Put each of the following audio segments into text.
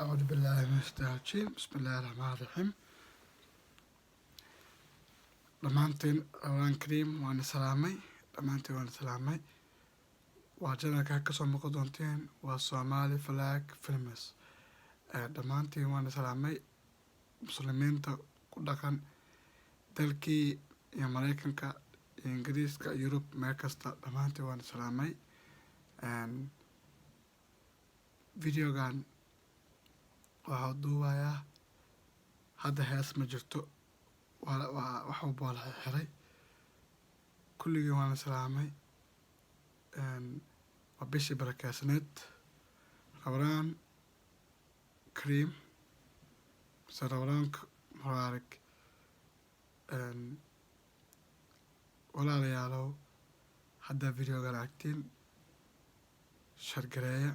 Acuudu billaahi mina shaytaani rajiim. Bismillaahi raxmaani raxiim. Dhammaantiin Ramadaan Kariim, waana salaamay dhammaantiin, waana salaamay. Waa channelka kasoo muuqan doonteen, waa Somali Flag Films. Dhammaantiin waana salaamay, muslimiinta ku dhaqan dalkii iyo Mareykanka iyo Ingiriiska, Yurub, meel kasta, dhammaantiin waana salaamay. Videogan waxaa duubayaa hadda, hees ma jirto, waa wax walba waa la xiray. Kulligii waana salaamay. Waa bishii barakeysaneed, Ramadaan Kariim mise Ramadaanka mubaarak. Walaalayaalow, haddaa videogan aragtiin, share gareeya,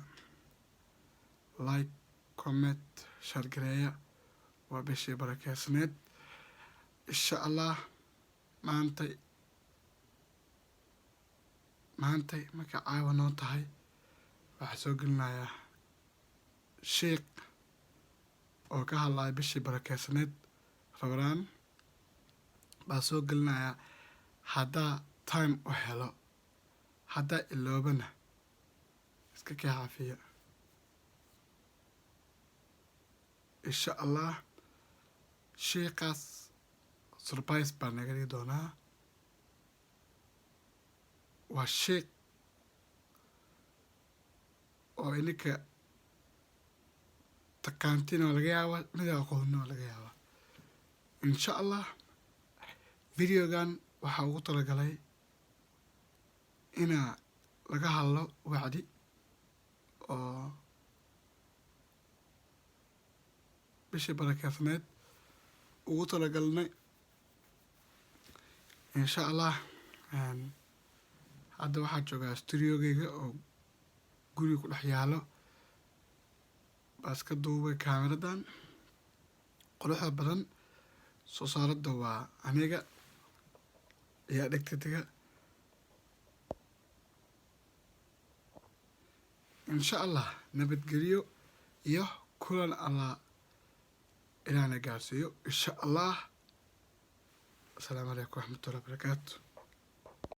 like, comment, share gareeya. Waa bishii barakeysaneed. Insha Allah maantay markay caawa noo tahay, waxaa soo gelinayaa sheikh oo ka hadlaya bishii barakeysaneed Ramadaan baa soo gelinayaa, haddaa time u helo. Haddaa iloobana, iska kee xafiya. Insha Allah sheikaas surprise baa naga dhigi doonaa. Waa sheikh oo ininka taqaantiin waa laga yaabaa, mid aqoonin waa laga yaabaa. Insha Allah videogan waxaa ugu talagalay inaa laga hadlo wacdi oo bishii barakeysneed ugu talagalnay. Insha Allah hadda waxaa joogaa studiogeyga oo guriga ku dhex yaalo, baa iska duubay kaamiradan quruxda badan. Soo saaradda waa aniga iyo dhegtatiga. Insha Allah nabadgelyo iyo kulan Allah ilaahna gaarsiiyo, insha Allah. Asalaamu calaykum waraxmatullahi wabarakaatu.